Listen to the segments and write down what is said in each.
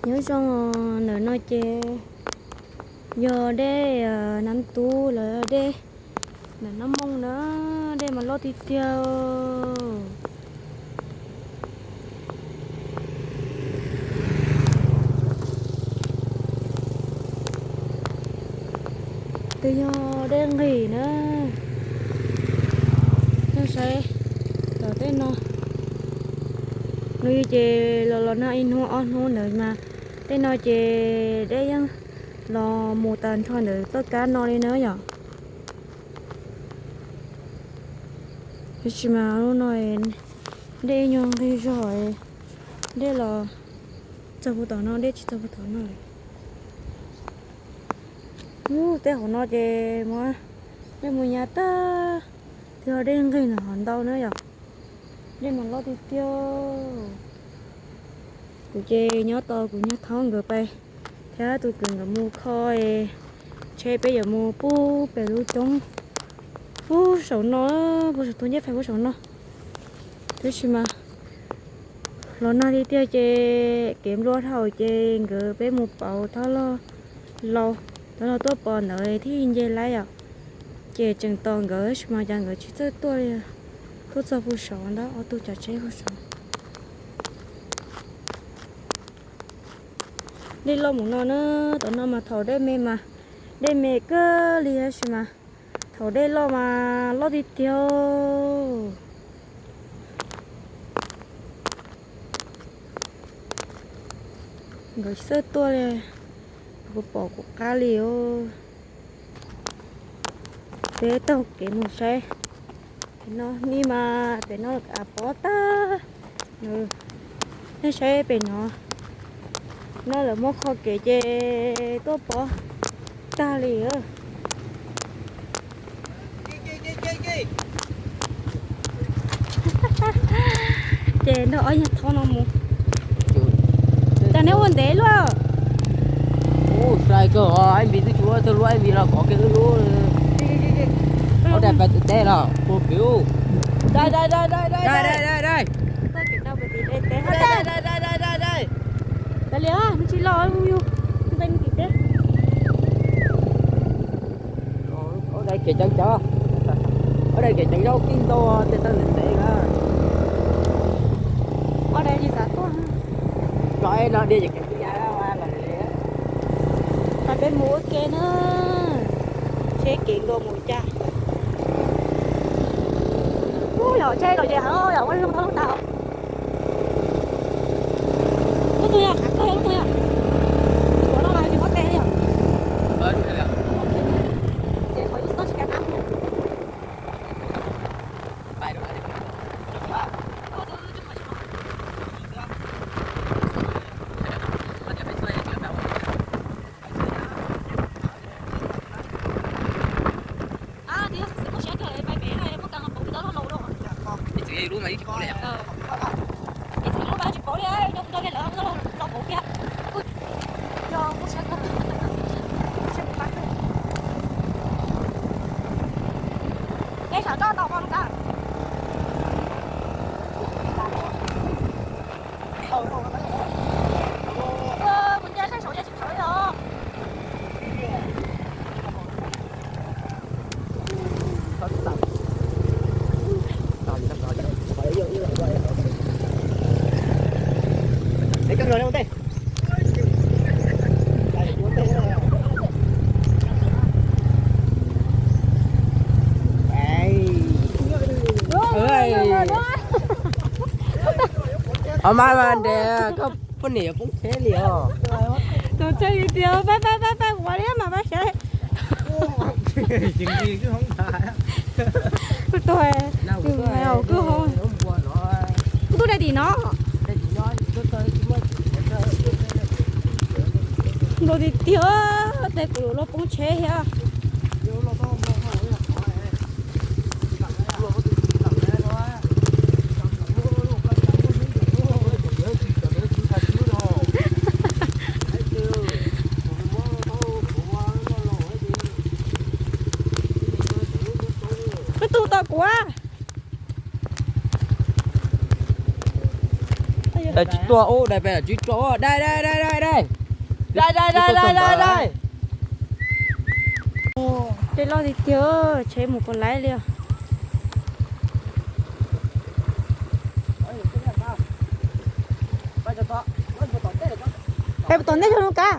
Nyob zoo, ntawm no ces yog dej Nab Tub los dej ntawm Nab Mooj na, dej mas loj tiag tiag. Twb yog dej nqig na. Yog saib tom tej no, nws ces los los nag ib hnub ob hnub ntawd mas tej no ces dej yeej los mus tag nrho ntawm txoj kab no li na yom. Tab sis mas lub no dej nyuag nqig zog, dej los txog puag tom no, dej tsis txog puag tom no li. Ub, tej hauv no ces dej mus nyab tag, twb yog dej nqig no hov ntau na yom. Dej mas loj tiag tiag. Kuv ces nyob tos kuv nyab Thaub nkawd pais thiab tus kwv nkawd mus kho tsheb, peb yuav mus pub pem lub roob puag saum no, puag saum tus ncej fais puag saum no. Tab sis mas los nag tiag tiag ces kev nplua dhau ces nkawd peb mus pauv thab loj, thab loj tuaj pov ntawd thiaj nce laib yom. Ces tseem tos nkawd tab sis mas cas nkawd tsis txawj tuaj li, tuaj txog puag saum ntawd ob tug tsav tsheb puag saum. Dej loj mus no na, tom no mas thaum dej me mas dej me kawg li tab sis mas thaum dej loj mas loj tiag tiag. Nkawd tsis txawj tuaj li, kuv pom kuv qab li os. Peb taug kev mus saib pem no, ni mas pem no av pob tag. Nej saib pem no, no lawv muab kho kev ces tuaj pob tag li. Ces nrog ob yawg Thaub no mus. Cas neb ua ntev luaj? Ub, sai kawg os, Ib Npis twb tsis ua tau lub, Ib Npis los kov kiag wb lub. Ua dai pais teb los puag pem ub. Dai dai dai dai dai. Dai dai dai dai. Kav liam, nws tsis los yus, nws pais nws tim teb. Ob dai kev ceev cov, ob dai kev ceev zaub kij ntau, tej tawg ntev ntev na. Ob dai tsis xav tuaj. Tso no dai ces kev tij ya los. Peb mus ua ke na, seb kev nkaus mus cas. Ub, yog tsheb los ces yog ua zoo thoob tau. Lub twg yog, qhov koj lub twg yog? Ua no los tsis muab tes li yom? Ces qhov ib tsis tau tsis kav na. Ib txwm lub mas tsis pauv li. Ib txwm lub mas tsis pauv li, rau kuv rau li lawm, los pauv kiag. Yog kuv sawv kawg, sawv kuv pab kawg. Peb sawv tso tau qhov lub kab. Kuv nce saib saum yog tsis tshawv li os. Ob mas mas ntev koj poj niam yuav poob tsheb li os. Tus tsheb li tias pab pab pab pab ua li mas pab sawv. Kuv tuag, kuv tuag dai tim no. Nkaus tiag tiag, tej kuv luag poob tsheb thiab. Koj tus tom kuv. Dai tsis tuaj ub, dai pem tsis tuaj ub, dai dai dai dai dai. Dai dai dai dai dai. Dej loj tiag tiag, tsheb mus puas laib li os. Peb puas tom ntej tso Nuj Kab?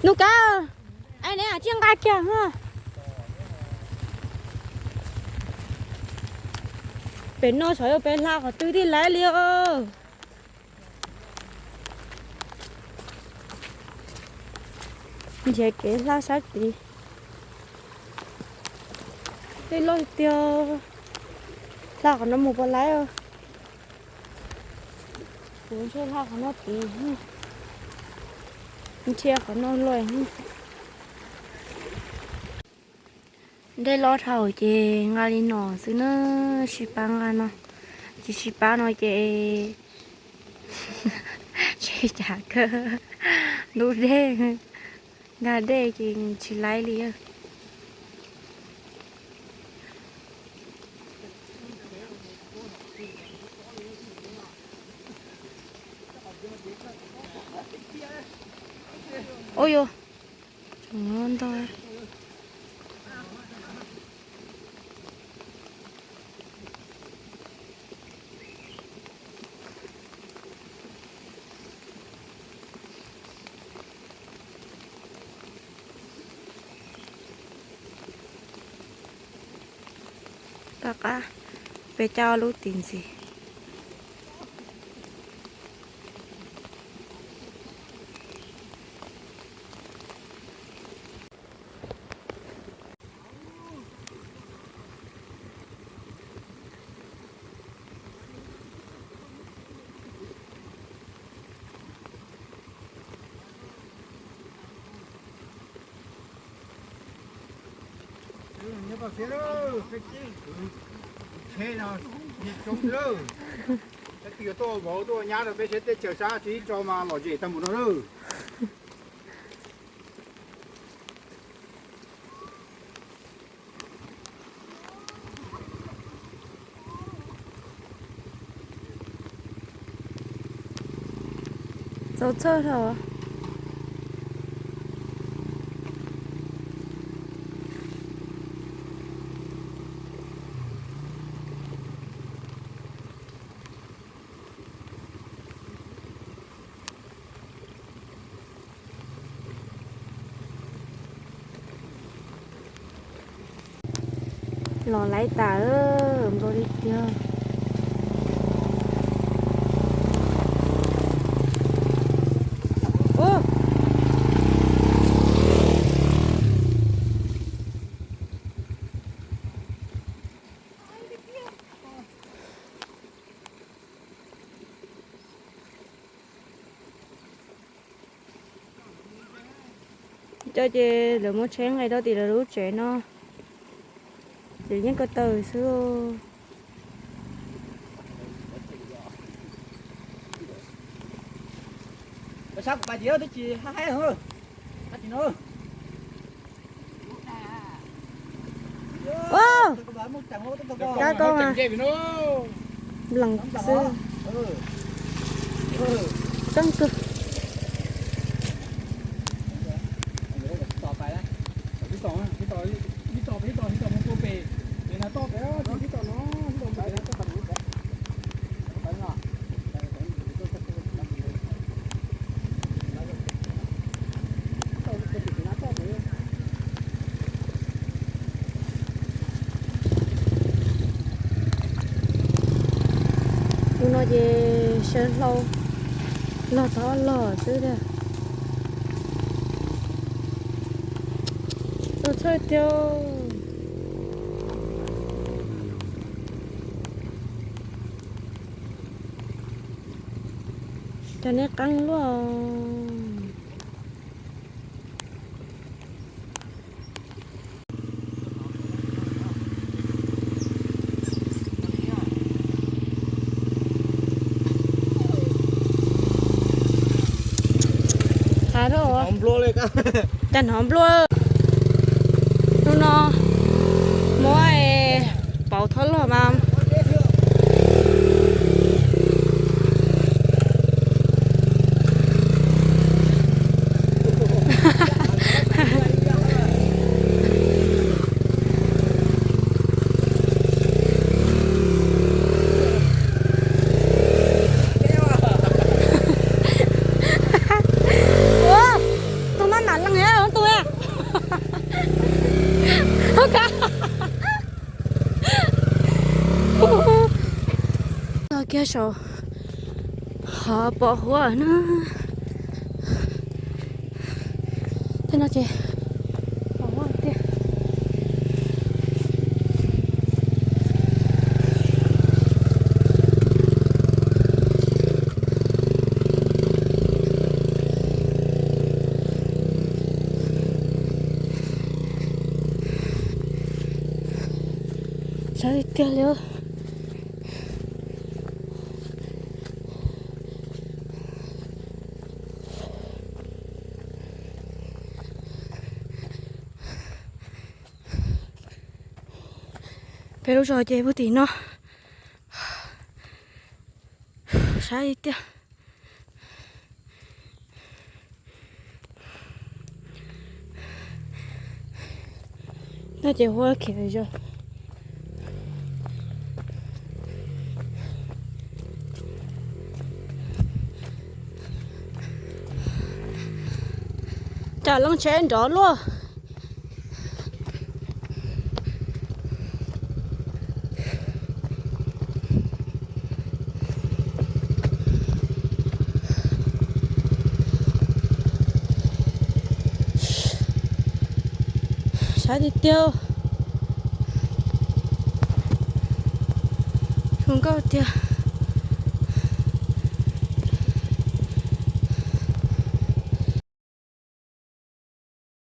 Nuj Kab, ai neb tsis nqa kiag na. Pem no xyov yog pem hla qhov twg thiaj laib li os. Nrhiav kev hla sab tid. Dej loj tiag, hla qhov no mus puas laib os. Kuv ntshe hla qhov no tid, nrhiav qhov no luaj. Dej loj dhau ces nqa li no xwb na, sib pab nqa no, tsis sib pab no ces tsis cas kawg, ntub dej, nqa dej ces tsis laib li. Ua yuav ntog. Tom qab peb coj lub tim ntxiv. Nyob toj siab lawm, peb teb kwv tsheb no, nyiaj coob lawm. Tab sis yuav tuaj vauv tuaj nyab rau peb seb teb chaws sab tsis tso mas lom zem tag npaum no lawm. Txaus txhawj dhau. Los laib tas, npau li tiag. Cov ces lawv muab tsheb nqis rau tim lawv lub tsev no, ces yeej ko taw xwb. Sab kuv pais tim twb tsis hab haib, hab tim no. Kab ko mas lees xwb. Tseeb kawg. Tus no ces sawv hlau, log tod log xwb tiag. Txaus txhawj tiag. Cov nej qeeb luaj. Cas hnov nplua. Hnub no muab pauv thob loj mas. Ua, tus maj mam lees tus. Kiag saum hov pos huab na. Tej no ces pos huab tiag. Sav tiag tiag li. Peb lub zos ces puag tim no. Sav tiag. No ces huab khiav zog. Cas leej tsheb nrov luaj. Sav tiag tiag. Zoo nkauj tiag.